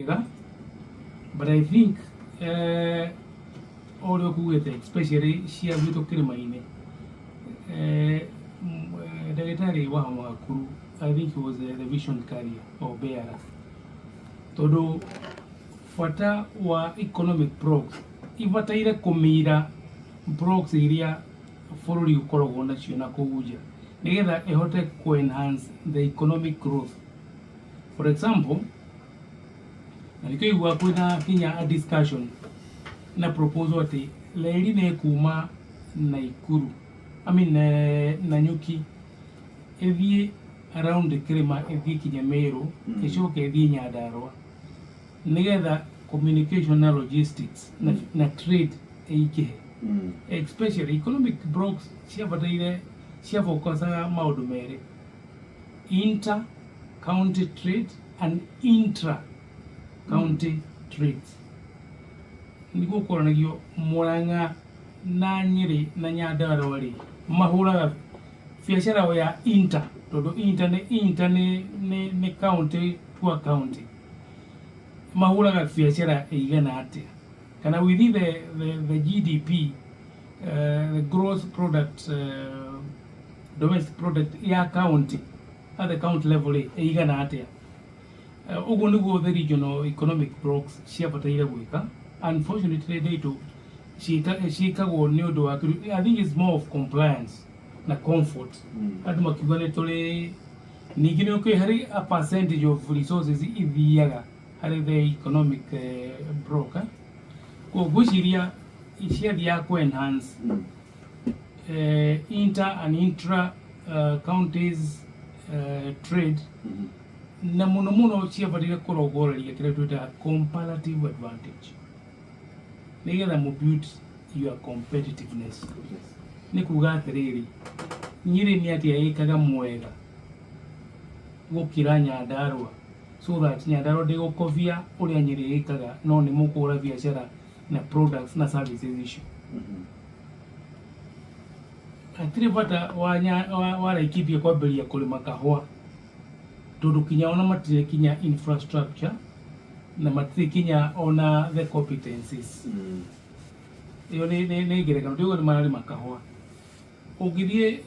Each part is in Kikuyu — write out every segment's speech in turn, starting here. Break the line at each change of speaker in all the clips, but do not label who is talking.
Wega, but I think ũrĩa ũkugĩte, especially cia gwitũ kĩrĩma-inĩ, ndagĩtarĩ wa Gakuru, I think he was the vision carrier or bearer, tondũ bata wa economic blocks ibataire kũmira blocks iria bũrũri ũkoragwo nacio na kũu nja, nĩgetha ĩhote kũ enhance the economic growth. For example, na nĩkĩo iguaga kwĩna nginya a discussion na proposal atĩ reri nĩ ĩkuma Naikuru, I mean, Nanyuki, ĩthiĩ around kĩrĩma, ĩthiĩ kinya Meru, ĩcoke ĩthiĩ Nyandarua, nĩgetha communication na logistics na trade ĩingĩhe. Especially economic blocks ciabataire ciafocusaga maũndũ merĩ, inter county trade and intra county trades, nĩguo kũranagio Murang'a na Nyĩrĩ na Nyandarua rĩ, mahũraga biacara ya inter, tondũ inter nĩ county to a county, mahũraga biacara ĩigana atĩa, kana within the GDP, the gross product, domestic product ya county at the county level rĩ, ĩigana atĩa. Ũguo nĩguo the regional economic blocks ciabataire gwĩka. Unfortunately, nditũ ciĩkagwo nĩ ũndũ wa I think it's more of compliance na comfort. Andũ makiuga nĩ tũrĩ, ningĩ nĩ ũkĩũĩ harĩ a percentage of resources ithiaga harĩ the economic block, eh? Koguo ngwĩciria ciathiaga kũ enhance inter and intra counties trade, na mũno mũno ciabataire kũrongoreria kĩrĩa twĩtaga comparative advantage, nĩgetha mũ build your competitiveness. Nĩ kuga atĩrĩrĩ, Nyĩrĩ nĩ atĩa ĩkaga mwega gũkĩra Nyandarũa, so that Nyandarũa ndĩgũkobia ũrĩa Nyĩrĩ ĩkaga, no nĩ mũkũhũra biacara na products na services icio. Hatirĩ bata wa Laikipia kwambĩrĩria kũrĩma kahũa, tondũ kinya ona matirĩ kinya infrastructure na matirĩ kinya ona the competencies. Ĩyo nĩ ngerekano, ndiuga nĩ mararĩma kahũa. Ũngĩthiĩ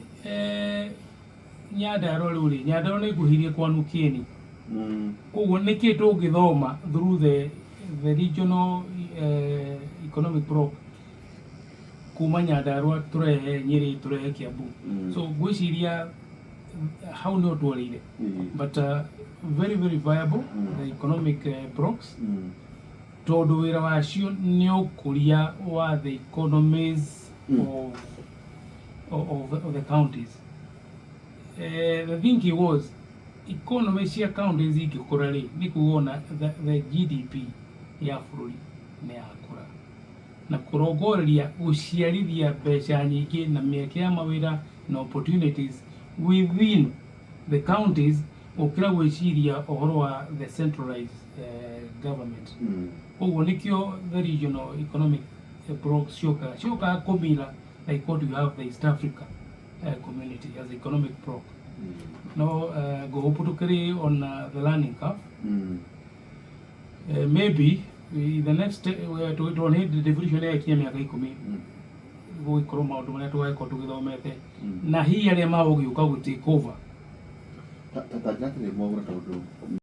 Nyandarũa rĩu rĩ, Nyandarũa nĩ ĩkuhĩrĩirie kwa Nukeni. Koguo nĩkĩ tũngĩthoma through the regional economic block kuma Nyandarũa tũrehe Nyĩrĩ, tũrehe Kiambu? So ngwĩciria hau nĩho twarĩire, but very very viable, the economic blocks, tondũ wĩra wacio nĩ ũkũria wa the economies of the counties. The thinking was economy cia counties ingĩkũra rĩ, nĩ kuga ona the GDP ya bũrũri nĩ yakũra, na kũrongoreria gũciarithia mbeca nyingĩ na mĩeke ya mawĩra na opportunities within the counties, gũkĩra gwĩciria ũhoro wa the centralized government. Koguo nĩkĩo the regional economic blocks ciũkaga kũmira like what we have, the East Africa Community as economic bloc. No ngũhope tũkĩrĩ on the learning curve. Maybe in the next, tondũ hĩndĩ devolution yakinya mĩaka 10, gũgĩkorwo maũndũ marĩa tũgagĩkorwo tũgĩthomete, na hihi arĩa magũgĩũka gũ take over.
Ta ta njĩra atĩrĩ, Mwaũra, tondũ